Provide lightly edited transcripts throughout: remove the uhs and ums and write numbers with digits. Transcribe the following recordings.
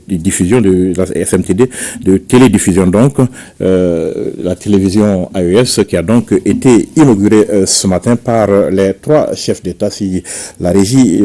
Diffusion de la SMTD, de télédiffusion donc, la télévision AES qui a donc été inaugurée ce matin par les trois chefs d'État. Si la régie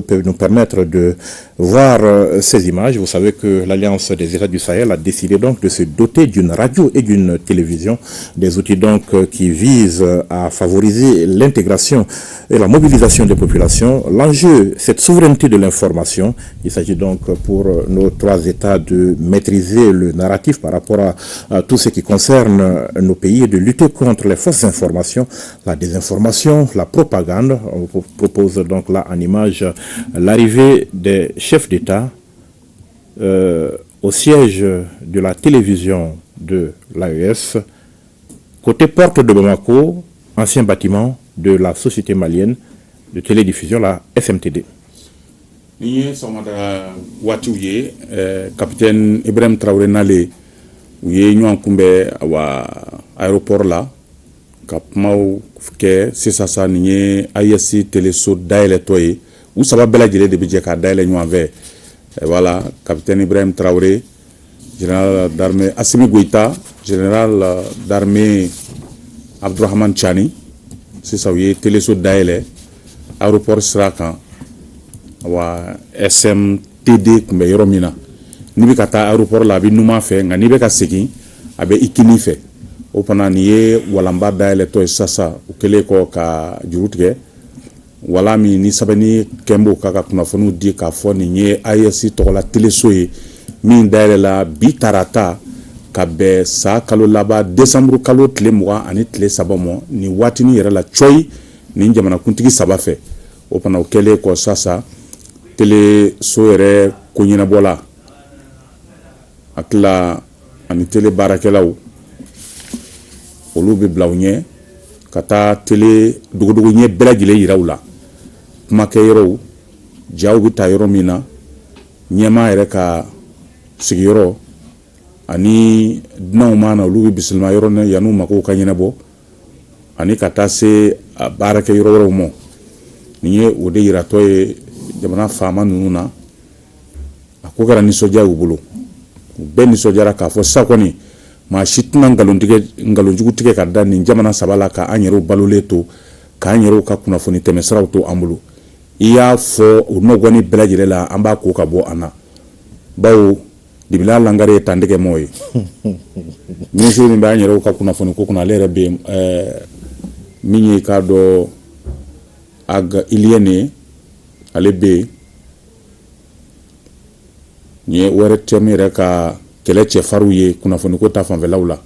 peut nous permettre de voir ces images, vous savez que l'Alliance des États du Sahel a décidé donc de se doter d'une radio et d'une télévision, des outils donc qui visent à favoriser l'intégration et la mobilisation des populations. L'enjeu, cette souveraineté de l'information. Il s'agit donc pour nos trois États de maîtriser le narratif par rapport à tout ce qui concerne nos pays et de lutter contre les fausses informations, la désinformation, la propagande. On vous propose donc là en image l'arrivée des chefs d'État au siège de la télévision de l'AES, côté porte de Bamako, ancien bâtiment de la société malienne de télédiffusion, la SMTD. Ni ye sɔgɔmada waatiw ye, capitaine Ibrahim Traoré nalen, u ye ɲɔgɔn kunbɛn awa aéroport la ka kumaw kɛ. Sisan sa, nin ye AES teleso dayɛlɛtɔ ye. U saba bɛɛ lajɛlen de bɛ jɛ k'a dayɛlɛ ɲɔgɔn fɛ. Voilà, capitaine Ibrahim Traoré, général d'armée Assimi Goïta, général d'armée Abdourahamane Tiani. Sisan u ye teleso dayɛlɛ aéroport sira kan wa SMTD tun bɛ yɔrɔ min na. N'i bɛ ka taa aéroport la, a bɛ numan fɛ, nka n'i bɛ ka segin, a bɛ i kinin fɛ. O fana, nin ye walanba dayɛlɛtɔ ye. Sisan, u kɛlen kɔ ka juru tigɛ, wala min ni sɛbɛnni kɛn b'o kan ka kunnafoniw di k'a fɔ nin ye AES tɔgɔla teleso ye min dayɛlɛla bi tarata ka bɛn sa kalo laban, décembre kalo tile 23 ma, nin waatinin yɛrɛ la cɔyi, nin jamanakuntigi saba fɛ. O fana, o kɛlen kɔ, sisan teleso yɛrɛ ko ɲɛnabɔla a tila ani tele baarakɛlaw, olu bɛ bila u ɲɛ ka taa tele dogodogo ɲɛ bɛɛ lajɛlen yira u la, kumakɛ yɔrɔw, jaw bɛ ta yɔrɔ min na, ɲɛmaa yɛrɛ ka sigiyɔrɔ ani dunanw mana na, olu bɛ bisimila yɔrɔ min yan'u makow ka ɲɛnabɔ, ani ka taa se a baarakɛ yɔrɔ wɛrɛw ma. Nin ye o de yiratɔ ye jamana faama ninnu na. A ko kɛra nisɔndiya y'u bolo, u bɛɛ nisɔndiyara k'a fɔ sisan kɔni maa si tɛna nkalontigɛ, nkalonjugu tigɛ ka da nin jamana saba la, k'an yɛrɛw balolen to, k'an yɛrɛw ka kunnafoni tɛmɛsiraw to an bolo. I y'a fɔ u nɔgɔni bɛɛ lajɛlen la, an b'a ko ka bɔ an na, bawo dibila langare ye tantigɛ mɔgɔ ye. Minisiri min b'an yɛrɛw ka kunnafoni ko kunna, ale yɛrɛ bɛ yen, min ye k'a dɔn Ag Ilyène, ale bɛ yen. Nin ye ORTM yɛrɛ ka kɛlɛ cɛfarinw ye kunnafoni ko ta fanfɛlaw la.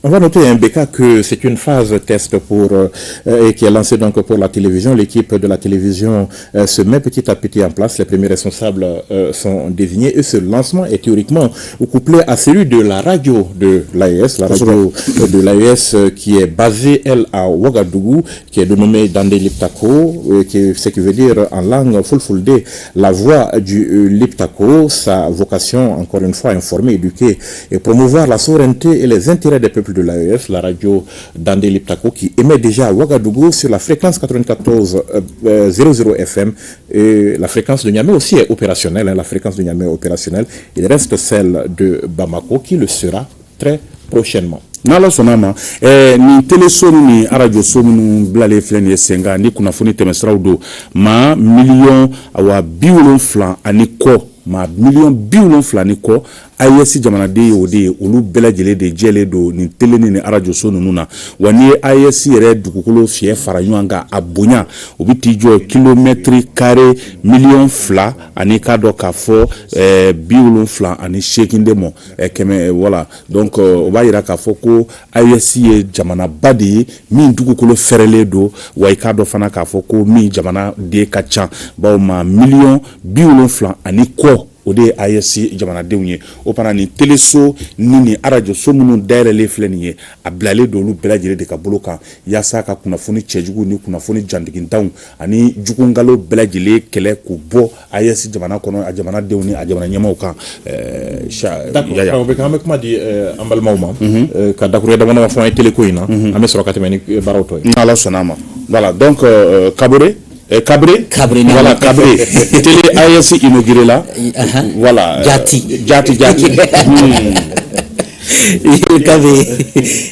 On va noter un BK que c'est une phase test et qui est lancée donc pour la télévision. L'équipe de la télévision se met petit à petit en place. Les premiers responsables sont désignés et ce lancement est théoriquement couplé à celui de la radio de l'AES, la radio de l'AES qui est basée, elle, à Ouagadougou, qui est dénommée Dandé Liptako, ce qui veut dire en langue fulfulde la voix du Liptako. Sa vocation, encore une fois, informer, éduquer et promouvoir la souveraineté et les intérêts des peuples de l'AES, la radio Dandé Liptako qui émet déjà à Ouagadougou sur la fréquence 94 00 FM et la fréquence de Niamey aussi est opérationnelle, hein, la fréquence de Niamey est opérationnelle. Il reste celle de Bamako qui le sera très prochainement. N'Ala sɔnna ma, nin teleso ni arajoso minnu bilalen filɛ nin ye sen kan ni kunnafoni tɛmɛsiraw don, maa miliyɔn awa 70 ani kɔ, maa miliyɔn 70 ni kɔ, AES jamanaden ye o de ye, olu bɛɛ lajɛlen de jɛlen don nin tele ni arajoso ninnu na. Wa n'i ye AES yɛrɛ dugukolo fiyɛ fara ɲɔgɔn kan, a bonya o bɛ t'i jɔ kilomɛtiri kare miliyɔn 2 ani k'a dɔn k'a fɔ 78 de mɔ kɛmɛ. Voilà, donc o b'a yira k'a fɔ ko AES ye jamanaba de ye min dugukolo fɛrɛlen don. Wa i k'a dɔn fana k'a fɔ ko min jamanaden ka ca, bawo maa miliyɔn 70 ani kɔ, o de ye AES jamanadenw ye. O fana, nin teleso ni nin arajoso minnu dayɛlɛlen filɛ nin ye, a bilalen don olu bɛɛ lajɛlen de ka bolo kan yaasa ka kunnafoni cɛjugu ni kunnafoni jantigintanw ani jugungalo bɛɛ lajɛlen kɛlɛ k'u bɔ AES jamana kɔnɔ, a jamanadenw ni a jamana ɲɛmaaw kan. D'accord, an bɛ kuma di an balimaw ma ka dakuruɲɛ dama dama fɔ an ye télé ko in na, an bɛ sɔrɔ ka tɛmɛ ni baaraw tɔ ye. N'Ala sɔnna a ma. Voilà, donc Kabore. Kabré. Kabré. Voilà, Kabré. Télé AES inauguré là. Voilà. Jati. Jati, Jati. Kabe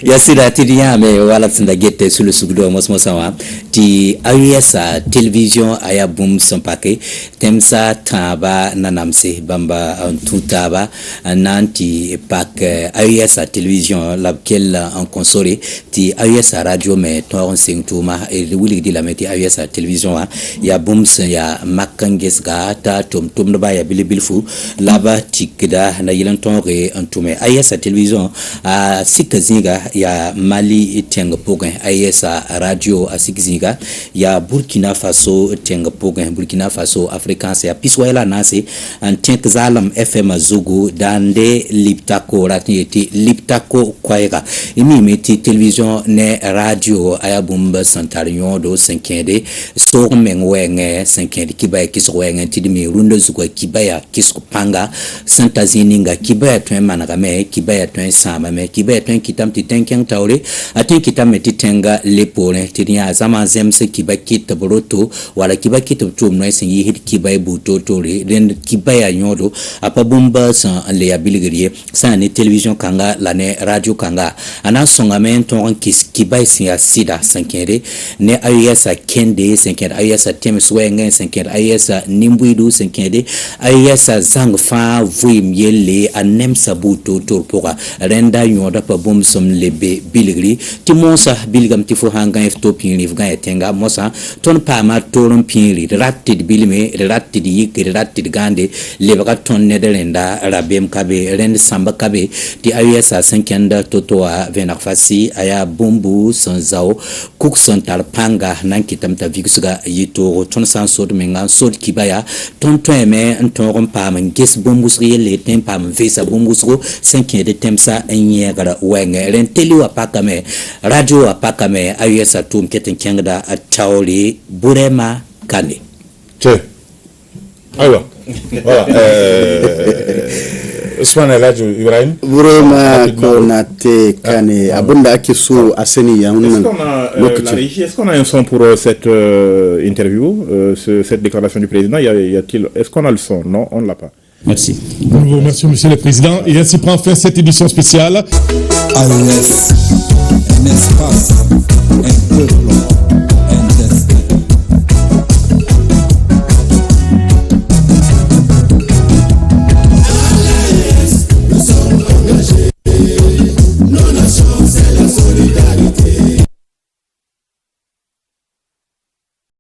ya sɩda tɩ d yãame wala sẽn da get sulu-sugdo mos-mosã wã tɩ AES télévision a yaa bũmb sẽn pake tẽmsã tãabã nanamse bãmba n tũ taaba n na n tɩ pak AES télévision la b kell n kõ sore tɩ AES radio me tõog n seng tʋʋma. D wilgd lame tɩ AES télévision wã yaa bũmb sẽn yaa mak n gesga t'a tʋm-tʋmdbã yaa bil-bilfu la b tikda na yɩl n tõoge n tʋme. AES télévision a sika zĩiga yaa Mali tẽng pʋgẽ, AES radio a sik zĩiga yaa Burkina Faso tẽng pʋgẽ, Burkina Faso afrikaans yaa 94 n tẽk zaalem FM zugu dãande Liptako rat n yetɩ Liptako koɛɛga. Y miime tɩ télévision ne radio a yaa bũmb sẽn tar yõodo sẽn kẽede soog meng wɛɛngẽ, sẽn kẽed kibaya kisg wɛɛngẽ, tɩ d mi rũndã zugã kibaya kisg pãnga sẽn ta zĩig ninga kibaya tõe n manegame, kibaya tõe n sãamame, kibaya tõe n kɩtame tɩ tẽn-kẽng taoore, a tõe n kɩtame tɩ tẽnga le poorẽ, tɩ d yã zãma zems kiba kɩt b roto wala kiba kɩt b tʋʋm noy sẽn yiisd kiba buud toor-toore. Rẽnd kiba yaa yõodo, a pa bũmb sẽn le yaa bilgr ye. Sã n ne télévision kãnga la ne radio kãnga, a na n sõngame n tõog n kɩs kiba sẽn yaa sɩda sẽn kẽede ne AES kẽnde, sẽn kẽed AES tẽms wɛɛngẽ, sẽn kẽed AES nin-buiidu, sẽn kẽede AES zãng fãa vɩɩm yelle a nemsa buud toor-toor pʋga. Rẽnda yõoda pa bũmb sẽn le be bilgri tɩ moosã bilgame tɩ fo sãn gã f to pĩiri, f gã ya tẽnga mosã tõnd paama toor n pĩiri, d rat tɩ d bilme, d rat tɩ d yik, d rat tɩ d gãande lebga tõnd ned rẽnda rabeem ka be, rẽnd sãmb ka be tɩ AES sẽn kẽnd to-to wã vẽneg fasi a yaa bũmbu sẽn zao kug sẽn tar pãnga na n kɩtame t'a vigsga yɩ toogo. Tõnd sã n sod menga n sod kiba yaa tõnd tõeme n tõog n paam n ges bũmb wʋsg yelle, tõe n paam n vɩɩsa bũmb wʋsgo sẽn kẽed tẽmsã n yẽegra wɛɛngẽ. Rẽnd télé wã pakame, radio wã pakame, AES tʋʋm ket n kẽngda a taoore. Burema Kane. Cɛ ayiwa, voilà, Usman Elhadji Ibrahim. Burema Konate Kane, abinda ake so a sani ya Est-ce wannan qu'on a, la lokacin. Régie, est-ce qu'on a un son pour cette interview, cette déclaration du président? Y a-t-il, est-ce qu'on a le son? Non, on ne l'a pas. Merci. Nous vous remercions, Monsieur le Président. Et ainsi prend fin cette édition spéciale. AES, n'est-ce pas?